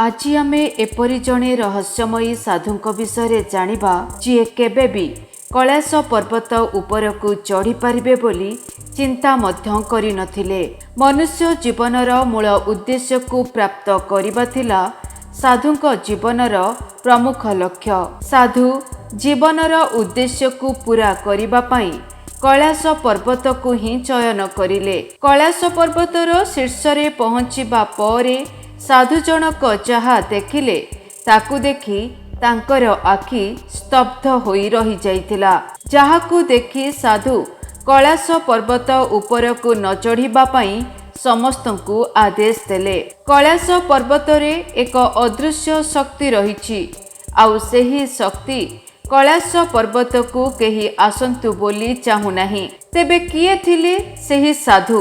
ଆଜି ଆମେ ଏପରି ଜଣେ ରହସ୍ୟମୟୀ ସାଧୁଙ୍କ ବିଷୟରେ ଜାଣିବା, ଯିଏ କେବେ ବି କୈଳାସ ପର୍ବତ ଉପରକୁ ଚଢ଼ିପାରିବେ ବୋଲି ଚିନ୍ତା ମଧ୍ୟ କରିନଥିଲେ। ମନୁଷ୍ୟ ଜୀବନର ମୂଳ ଉଦ୍ଦେଶ୍ୟକୁ ପ୍ରାପ୍ତ କରିବା ଥିଲା ସାଧୁଙ୍କ ଜୀବନର ପ୍ରମୁଖ ଲକ୍ଷ୍ୟ। ସାଧୁ ଜୀବନର ଉଦ୍ଦେଶ୍ୟକୁ ପୂରା କରିବା ପାଇଁ କୈଳାସ ପର୍ବତକୁ ହିଁ ଚୟନ କରିଲେ। କୈଳାସ ପର୍ବତର ଶୀର୍ଷରେ ପହଞ୍ଚିବା ପରେ ସାଧୁ ଜଣକ ଯାହା ଦେଖିଲେ, ତାକୁ ଦେଖି ତାଙ୍କର ଆଖି ସ୍ତବ୍ଧ ହୋଇ ରହିଯାଇଥିଲା। ଯାହାକୁ ଦେଖି ସାଧୁ କୈଳାସ ପର୍ବତ ଉପରକୁ ନ ଚଢ଼ିବା ପାଇଁ ସମସ୍ତଙ୍କୁ ଆଦେଶ ଦେଲେ। କୈଳାସ ପର୍ବତରେ ଏକ ଅଦୃଶ୍ୟ ଶକ୍ତି ରହିଛି, ଆଉ ସେହି ଶକ୍ତି କୈଳାସ ପର୍ବତକୁ କେହି ଆସନ୍ତୁ ବୋଲି ଚାହୁଁନାହିଁ। ତେବେ କିଏ ଥିଲେ ସେହି ସାଧୁ?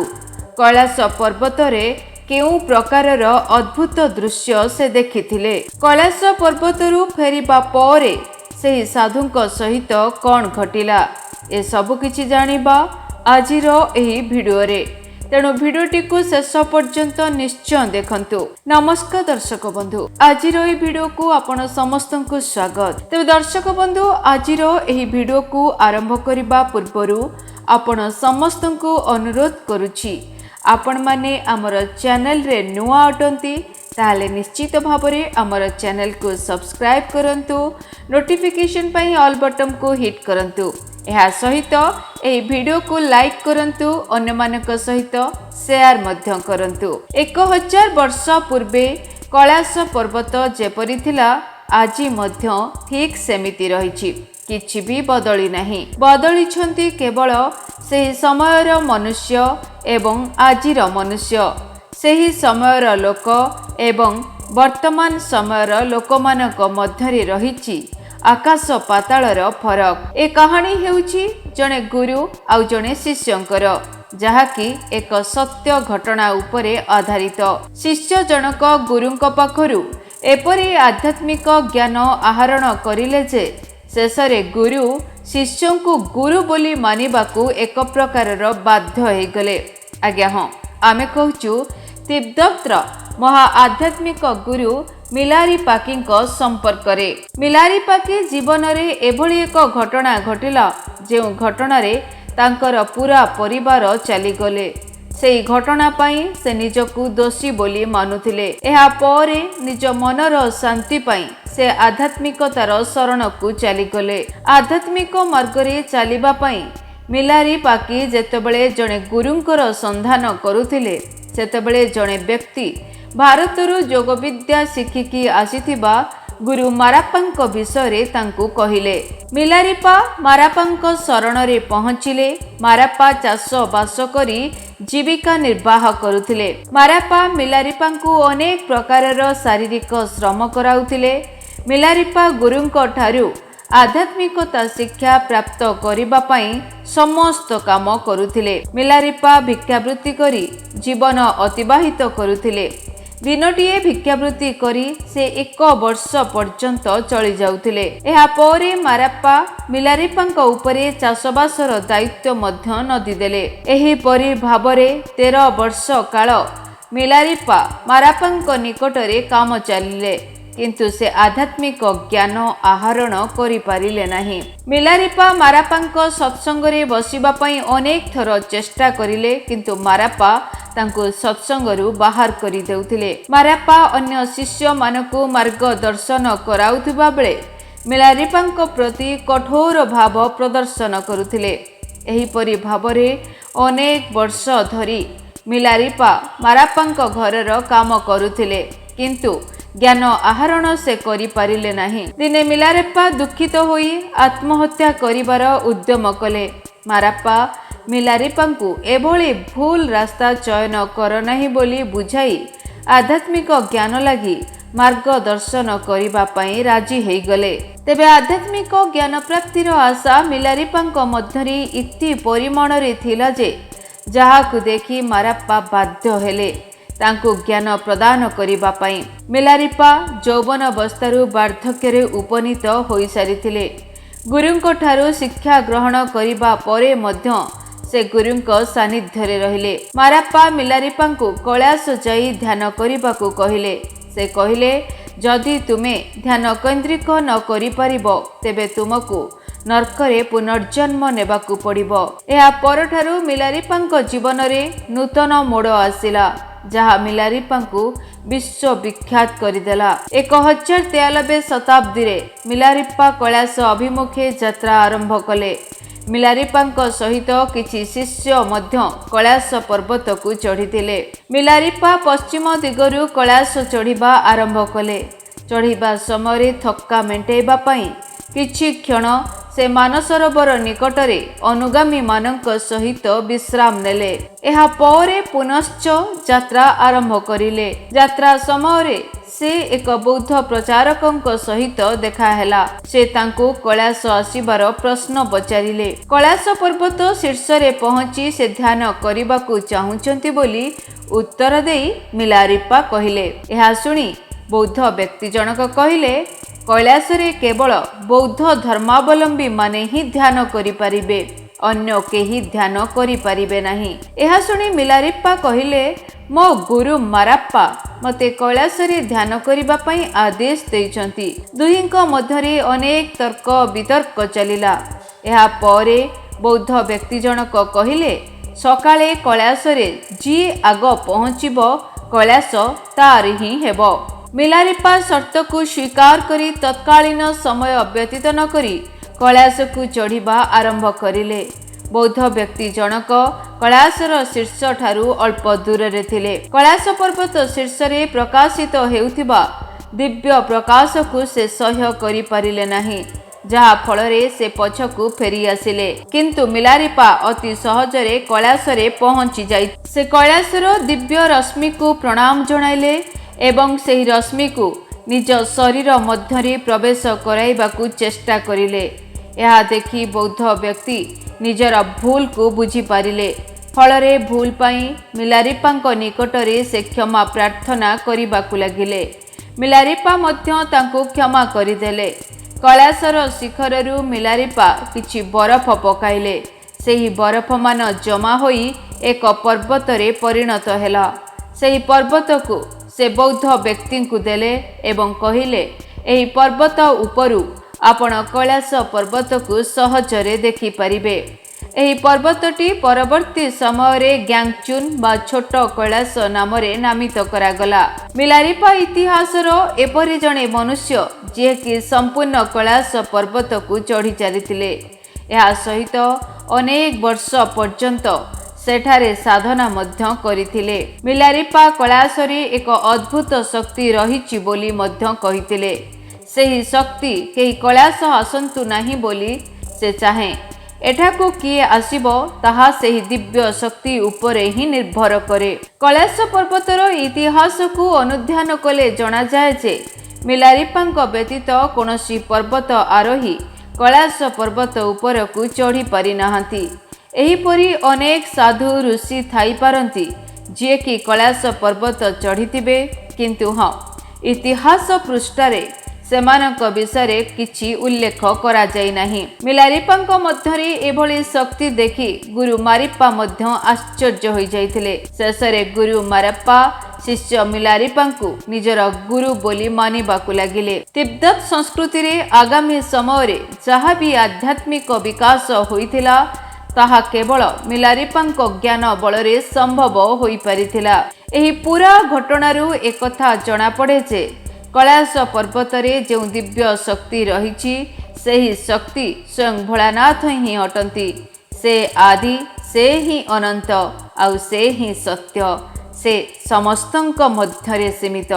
କୈଳାସ ପର୍ବତରେ କେଉଁ ପ୍ରକାରର ଅଦ୍ଭୁତ ଦୃଶ୍ୟ ସେ ଦେଖିଥିଲେ? କୈଳାସ ପର୍ବତରୁ ଫେରିବା ପରେ ସେହି ସାଧୁଙ୍କ ସହିତ କ'ଣ ଘଟିଲା? ଏସବୁ କିଛି ଜାଣିବା ଆଜିର ଏହି ଭିଡ଼ିଓରେ, ତେଣୁ ଭିଡ଼ିଓଟିକୁ ଶେଷ ପର୍ଯ୍ୟନ୍ତ ନିଶ୍ଚୟ ଦେଖନ୍ତୁ। ନମସ୍କାର ଦର୍ଶକ ବନ୍ଧୁ, ଆଜିର ଏହି ଭିଡ଼ିଓକୁ ଆପଣ ସମସ୍ତଙ୍କୁ ସ୍ୱାଗତ। ତେବେ ଦର୍ଶକ ବନ୍ଧୁ, ଆଜିର ଏହି ଭିଡ଼ିଓକୁ ଆରମ୍ଭ କରିବା ପୂର୍ବରୁ ଆପଣ ସମସ୍ତଙ୍କୁ ଅନୁରୋଧ କରୁଛି, ଆପଣମାନେ ଆମର ଚ୍ୟାନେଲରେ ନୂଆ ଅଟନ୍ତି ତାହେଲେ ନିଶ୍ଚିତ ଭାବରେ ଆମର ଚ୍ୟାନେଲକୁ ସବସ୍କ୍ରାଇବ୍ କରନ୍ତୁ, ନୋଟିଫିକେସନ୍ ପାଇଁ ଅଲ୍ ବଟନ୍କୁ ହିଟ୍ କରନ୍ତୁ। ଏହା ସହିତ ଏହି ଭିଡ଼ିଓକୁ ଲାଇକ୍ କରନ୍ତୁ, ଅନ୍ୟମାନଙ୍କ ସହିତ ସେୟାର ମଧ୍ୟ କରନ୍ତୁ। 1000 ବର୍ଷ ପୂର୍ବେ କୈଳାସ ପର୍ବତ ଯେପରି ଥିଲା, ଆଜି ମଧ୍ୟ ଠିକ୍ ସେମିତି ରହିଛି। କିଛି ବି ବଦଳି ନାହିଁ। ବଦଳିଛନ୍ତି କେବଳ ସେହି ସମୟର ମନୁଷ୍ୟ ଏବଂ ଆଜିର ମନୁଷ୍ୟ। ସେହି ସମୟର ଲୋକ ଏବଂ ବର୍ତ୍ତମାନ ସମୟର ଲୋକମାନଙ୍କ ମଧ୍ୟରେ ରହିଛି ଆକାଶ ପାତାଳର ଫରକ। ଏ କାହାଣୀ ହେଉଛି ଜଣେ ଗୁରୁ ଆଉ ଜଣେ ଶିଷ୍ୟଙ୍କର, ଯାହାକି ଏକ ସତ୍ୟ ଘଟଣା ଉପରେ ଆଧାରିତ। ଶିଷ୍ୟ ଜଣକ ଗୁରୁଙ୍କ ପାଖରୁ ଏପରି ଆଧ୍ୟାତ୍ମିକ ଜ୍ଞାନ ଆହରଣ କରିଲେ ଯେ ଶେଷରେ ଗୁରୁ ଶିଷ୍ୟଙ୍କୁ ଗୁରୁ ବୋଲି ମାନିବାକୁ ଏକ ପ୍ରକାରର ବାଧ୍ୟ ହୋଇଗଲେ। ଆଜ୍ଞା ହଁ, ଆମେ କହୁଛୁ ତିବ୍ଦତର ମହା ଆଧ୍ୟାତ୍ମିକ ଗୁରୁ ମିଲାରି ପାକିଙ୍କ ସମ୍ପର୍କରେ। ମିଲାରି ପାକି ଜୀବନରେ ଏଭଳି ଏକ ଘଟଣା ଘଟିଲା, ଯେଉଁ ଘଟଣାରେ ତାଙ୍କର ପୁରା ପରିବାର ଚାଲିଗଲେ। ସେହି ଘଟଣା ପାଇଁ ସେ ନିଜକୁ ଦୋଷୀ ବୋଲି ମାନୁଥିଲେ। ଏହା ପରେ ନିଜ ମନର ଶାନ୍ତି ପାଇଁ ସେ ଆଧ୍ୟାତ୍ମିକତାର ଶରଣକୁ ଚାଲିଗଲେ। ଆଧ୍ୟାତ୍ମିକ ମାର୍ଗରେ ଚାଲିବା ପାଇଁ ମିଲାରି ପାକି ଯେତେବେଳେ ଜଣେ ଗୁରୁଙ୍କର ସନ୍ଧାନ କରୁଥିଲେ, ସେତେବେଳେ ଜଣେ ବ୍ୟକ୍ତି ଭାରତରୁ ଯୋଗବିଦ୍ୟା ଶିଖିକି ଆସିଥିବା ଗୁରୁ ମାରାପାଙ୍କ ବିଷୟରେ ତାଙ୍କୁ କହିଲେ। ମିଲାରିପା ମାରାପାଙ୍କ ଶରଣରେ ପହଞ୍ଚିଲେ। ମାରାପା ଚାଷ ବାସ କରି ଜୀବିକା ନିର୍ବାହ କରୁଥିଲେ। ମାରାପା ମିଲାରିପାଙ୍କୁ ଅନେକ ପ୍ରକାରର ଶାରୀରିକ ଶ୍ରମ କରାଉଥିଲେ। ମିଲାରିପା ଗୁରୁଙ୍କ ଠାରୁ ଆଧ୍ୟାତ୍ମିକତା ଶିକ୍ଷା ପ୍ରାପ୍ତ କରିବା ପାଇଁ ସମସ୍ତ କାମ କରୁଥିଲେ। ମିଲାରିପା ଭିକ୍ଷାବୃତ୍ତି କରି ଜୀବନ ଅତିବାହିତ କରୁଥିଲେ। ଦିନଟିଏ ଭିକ୍ଷାବୃତ୍ତି କରି ସେ ଏକ ବର୍ଷ ପର୍ଯ୍ୟନ୍ତ ଚଳି ଯାଉଥିଲେ। ଏହାପରେ ମାରାପ୍ପା ମିଲାରିପାଙ୍କ ଉପରେ ଚାଷବାସର ଦାୟିତ୍ୱ ମଧ୍ୟ ନଦିଦେଲେ। ଏହିପରି ଭାବରେ 13 ବର୍ଷ କାଳ ମିଲାରିପା ମାରାପାଙ୍କ ନିକଟରେ କାମ ଚାଲିଲେ, କିନ୍ତୁ ସେ ଆଧ୍ୟାତ୍ମିକ ଜ୍ଞାନ ଆହରଣ କରିପାରିଲେ ନାହିଁ। ମିଲାରିପା ମାରାପାଙ୍କ ସତ୍ସଙ୍ଗରେ ବସିବା ପାଇଁ ଅନେକ ଥର ଚେଷ୍ଟା କରିଲେ, କିନ୍ତୁ ମାରାପା ତାଙ୍କୁ ସତ୍ସଙ୍ଗରୁ ବାହାର କରିଦେଉଥିଲେ। ମାରାପା ଅନ୍ୟ ଶିଷ୍ୟମାନଙ୍କୁ ମାର୍ଗଦର୍ଶନ କରାଉଥିବା ବେଳେ ମିଲାରିପାଙ୍କ ପ୍ରତି କଠୋର ଭାବ ପ୍ରଦର୍ଶନ କରୁଥିଲେ। ଏହିପରି ଭାବରେ ଅନେକ ବର୍ଷ ଧରି ମିଲାରିପା ମାରାପାଙ୍କ ଘରର କାମ କରୁଥିଲେ, କିନ୍ତୁ ଜ୍ଞାନ ଆହରଣ ସେ କରିପାରିଲେ ନାହିଁ। ଦିନେ ମିଲାରେପ୍ପା ଦୁଃଖିତ ହୋଇ ଆତ୍ମହତ୍ୟା କରିବାର ଉଦ୍ୟମ କଲେ। ମାରାପ୍ପା ମିଲାରିପାଙ୍କୁ ଏଭଳି ଭୁଲ ରାସ୍ତା ଚୟନ କର ନାହିଁ ବୋଲି ବୁଝାଇ ଆଧ୍ୟାତ୍ମିକ ଜ୍ଞାନ ଲାଗି ମାର୍ଗଦର୍ଶନ କରିବା ପାଇଁ ରାଜି ହୋଇଗଲେ। ତେବେ ଆଧ୍ୟାତ୍ମିକ ଜ୍ଞାନ ପ୍ରାପ୍ତିର ଆଶା ମିଲାରିପାଙ୍କ ମଧ୍ୟରେ ଇତି ପରିମାଣରେ ଥିଲା ଯେ ଯାହାକୁ ଦେଖି ମାରାପ୍ପା ବାଧ୍ୟ ହେଲେ ତାଙ୍କୁ ଜ୍ଞାନ ପ୍ରଦାନ କରିବା ପାଇଁ। ମିଲାରିପା ଯୌବନ ଅବସ୍ଥାରୁ ବାର୍ଦ୍ଧକ୍ୟରେ ଉପନୀତ ହୋଇସାରିଥିଲେ। ଗୁରୁଙ୍କଠାରୁ ଶିକ୍ଷା ଗ୍ରହଣ କରିବା ପରେ ମଧ୍ୟ ସେ ଗୁରୁଙ୍କ ସାନ୍ନିଧ୍ୟରେ ରହିଲେ। ମାରାପ୍ପା ମିଲାରିପାଙ୍କୁ କୈଳାସ ଯାଇ ଧ୍ୟାନ କରିବାକୁ କହିଲେ। ସେ କହିଲେ, ଯଦି ତୁମେ ଧ୍ୟାନ କେନ୍ଦ୍ରିକ ନ କରିପାରିବ, ତେବେ ତୁମକୁ ନର୍କରେ ପୁନର୍ଜନ୍ମ ନେବାକୁ ପଡ଼ିବ। ଏହା ପରଠାରୁ ମିଲାରିପାଙ୍କ ଜୀବନରେ ନୂତନ ମୋଡ଼ ଆସିଲା, ଯାହା ମିଲାରିପାଙ୍କୁ ବିଶ୍ୱବିଖ୍ୟାତ କରିଦେଲା। 1093 ଶତାବ୍ଦୀରେ ମିଲାରିପା କୈଳାସ ଅଭିମୁଖେ ଯାତ୍ରା ଆରମ୍ଭ କଲେ। ମିଲାରିପାଙ୍କ ସହିତ କିଛି ଶିଷ୍ୟ ମଧ୍ୟ କୈଳାସ ପର୍ବତକୁ ଚଢ଼ିଥିଲେ। ମିଲାରିପା ପଶ୍ଚିମ ଦିଗରୁ କୈଳାସ ଚଢ଼ିବା ଆରମ୍ଭ କଲେ। ଚଢ଼ିବା ସମୟରେ ଥକ୍କା ମେଣ୍ଟାଇବା ପାଇଁ କିଛି କ୍ଷଣ ସେ ମାନସରୋବର ନିକଟରେ ଅନୁଗାମୀମାନଙ୍କ ସହିତ ବିଶ୍ରାମ ନେଲେ। ଏହା ପରେ ପୁନଶ୍ଚ ଯାତ୍ରା ଆରମ୍ଭ କରିଲେ। ଯାତ୍ରା ସମୟରେ ସେ ଏକ ବୌଦ୍ଧ ପ୍ରଚାରକଙ୍କ ସହିତ ଦେଖାହେଲା। ସେ ତାଙ୍କୁ କୈଳାସ ଆସିବାର ପ୍ରଶ୍ନ ପଚାରିଲେ। କୈଳାସ ପର୍ବତ ଶୀର୍ଷରେ ପହଞ୍ଚି ସେ ଧ୍ୟାନ କରିବାକୁ ଚାହୁଁଛନ୍ତି ବୋଲି ଉତ୍ତର ଦେଇ ମିଲାରିପା କହିଲେ। ଏହା ଶୁଣି ବୌଦ୍ଧ ବ୍ୟକ୍ତି ଜଣକ କହିଲେ, କୈଳାସରେ କେବଳ ବୌଦ୍ଧ ଧର୍ମାବଲମ୍ବୀମାନେ ହିଁ ଧ୍ୟାନ କରିପାରିବେ, ଅନ୍ୟ କେହି ଧ୍ୟାନ କରିପାରିବେ ନାହିଁ। ଏହା ଶୁଣି ମିଲାରିପ୍ପା କହିଲେ, ମୋ ଗୁରୁ ମାରାପ୍ପା ମୋତେ କୈଳାସରେ ଧ୍ୟାନ କରିବା ପାଇଁ ଆଦେଶ ଦେଇଛନ୍ତି। ଦୁହିଁଙ୍କ ମଧ୍ୟରେ ଅନେକ ତର୍କ ବିତର୍କ ଚାଲିଲା। ଏହା ପରେ ବୌଦ୍ଧ ବ୍ୟକ୍ତି ଜଣକ କହିଲେ, ସକାଳେ କୈଳାସରେ ଯିଏ ଆଗ ପହଞ୍ଚିବ, କୈଳାସ ତାର ହିଁ ହେବ। ମିଲାରିପା ସର୍ତ୍ତକୁ ସ୍ୱୀକାର କରି ତତ୍କାଳୀନ ସମୟ ବ୍ୟତୀତ ନ କରି କୈଳାସକୁ ଚଢ଼ିବା ଆରମ୍ଭ କରିଲେ। ବୌଦ୍ଧ ବ୍ୟକ୍ତି ଜଣକ କୈଳାସର ଶୀର୍ଷଠାରୁ ଅଳ୍ପ ଦୂରରେ ଥିଲେ। କୈଳାସ ପର୍ବତ ଶୀର୍ଷରେ ପ୍ରକାଶିତ ହେଉଥିବା ଦିବ୍ୟ ପ୍ରକାଶକୁ ସେ ସହ୍ୟ କରିପାରିଲେ ନାହିଁ, ଯାହା ଫଳରେ ସେ ପଛକୁ ଫେରିଆସିଲେ। କିନ୍ତୁ ମିଲାରିପା ଅତି ସହଜରେ କୈଳାସରେ ପହଞ୍ଚି ଯାଇ ସେ କୈଳାସର ଦିବ୍ୟ ରଶ୍ମିକୁ ପ୍ରଣାମ ଜଣାଇଲେ ଏବଂ ସେହି ରଶ୍ମିକୁ ନିଜ ଶରୀର ମଧ୍ୟରେ ପ୍ରବେଶ କରାଇବାକୁ ଚେଷ୍ଟା କରିଲେ। ଏହା ଦେଖି ବୌଦ୍ଧ ବ୍ୟକ୍ତି ନିଜର ଭୁଲକୁ ବୁଝିପାରିଲେ। ଫଳରେ ଭୁଲ ପାଇଁ ମିଲାରିପାଙ୍କ ନିକଟରେ ସେ କ୍ଷମା ପ୍ରାର୍ଥନା କରିବାକୁ ଲାଗିଲେ। ମିଲାରିପା ମଧ୍ୟ ତାଙ୍କୁ କ୍ଷମା କରିଦେଲେ। କୈଳାସର ଶିଖରରୁ ମିଲାରିପା କିଛି ବରଫ ପକାଇଲେ। ସେହି ବରଫମାନ ଜମା ହୋଇ ଏକ ପର୍ବତରେ ପରିଣତ ହେଲା। ସେହି ପର୍ବତକୁ ସେ ବୌଦ୍ଧ ବ୍ୟକ୍ତିଙ୍କୁ ଦେଲେ ଏବଂ କହିଲେ, ଏହି ପର୍ବତ ଉପରୁ ଆପଣ କୈଳାସ ପର୍ବତକୁ ସହଜରେ ଦେଖିପାରିବେ। ଏହି ପର୍ବତଟି ପରବର୍ତ୍ତୀ ସମୟରେ ଗ୍ୟାଙ୍ଗଚୁନ୍ ବା ଛୋଟ କୈଳାସ ନାମରେ ନାମିତ କରାଗଲା। ମିଲାରିପା ଇତିହାସର ଏପରି ଜଣେ ମନୁଷ୍ୟ, ଯିଏକି ସମ୍ପୂର୍ଣ୍ଣ କୈଳାସ ପର୍ବତକୁ ଚଢ଼ି ଚାଲିଥିଲେ। ଏହା ସହିତ ଅନେକ ବର୍ଷ ପର୍ଯ୍ୟନ୍ତ ସେଠାରେ ସାଧନା ମଧ୍ୟ କରିଥିଲେ। ମିଲାରିପା କୈଳାସରେ ଏକ ଅଦ୍ଭୁତ ଶକ୍ତି ରହିଛି ବୋଲି ମଧ୍ୟ କହିଥିଲେ। ସେହି ଶକ୍ତି କେହି କୈଳାସ ଆସନ୍ତୁ ନାହିଁ ବୋଲି ସେ ଚାହେଁ। ଏଠାକୁ କିଏ ଆସିବ, ତାହା ସେହି ଦିବ୍ୟ ଶକ୍ତି ଉପରେ ହିଁ ନିର୍ଭର କରେ। କୈଳାସ ପର୍ବତର ଇତିହାସକୁ ଅନୁଧ୍ୟାନ କଲେ ଜଣାଯାଏ ଯେ ମିଲାରିପାଙ୍କ ବ୍ୟତୀତ କୌଣସି ପର୍ବତ ଆରୋହୀ କୈଳାସ ପର୍ବତ ଉପରକୁ ଚଢ଼ି ପାରିନାହାନ୍ତି। ଏହିପରି ଅନେକ ସାଧୁ ଋଷି ଥାଇପାରନ୍ତି, ଯିଏକି କୈଳାସ ପର୍ବତ ଚଢ଼ିଥିବେ, କିନ୍ତୁ ହଁ, ଇତିହାସ ପୃଷ୍ଠାରେ ସେମାନଙ୍କ ବିଷୟରେ କିଛି ଉଲ୍ଲେଖ କରାଯାଇ ନାହିଁ। ମିଲାରିପାଙ୍କ ମଧ୍ୟରେ ଏଭଳି ଶକ୍ତି ଦେଖି ଗୁରୁ ମାରିପ୍ପା ମଧ୍ୟ ଆଶ୍ଚର୍ଯ୍ୟ ହୋଇଯାଇଥିଲେ। ଶେଷରେ ଗୁରୁ ମାରପ୍ପା ଶିଷ୍ୟ ମିଲାରିପାଙ୍କୁ ନିଜର ଗୁରୁ ବୋଲି ମାନିବାକୁ ଲାଗିଲେ। ତିବ୍ଦତ ସଂସ୍କୃତିରେ ଆଗାମୀ ସମୟରେ ଯାହା ବି ଆଧ୍ୟାତ୍ମିକ ବିକାଶ ହୋଇଥିଲା, ତାହା କେବଳ ମିଲାରିପାଙ୍କ ଜ୍ଞାନ ବଳରେ ସମ୍ଭବ ହୋଇପାରିଥିଲା। ଏହି ପୁରା ଘଟଣାରୁ ଏକଥା ଜଣାପଡ଼େ ଯେ କୈଳାସ ପର୍ବତରେ ଯେଉଁ ଦିବ୍ୟ ଶକ୍ତି ରହିଛି, ସେହି ଶକ୍ତି ସ୍ୱୟଂ ଭୋଳାନାଥ ହିଁ ଅଟନ୍ତି। ସେ ଆଦି, ସେ ହିଁ ଅନନ୍ତ, ଆଉ ସେ ହିଁ ସତ୍ୟ। ସେ ସମସ୍ତଙ୍କ ମଧ୍ୟରେ ସୀମିତ।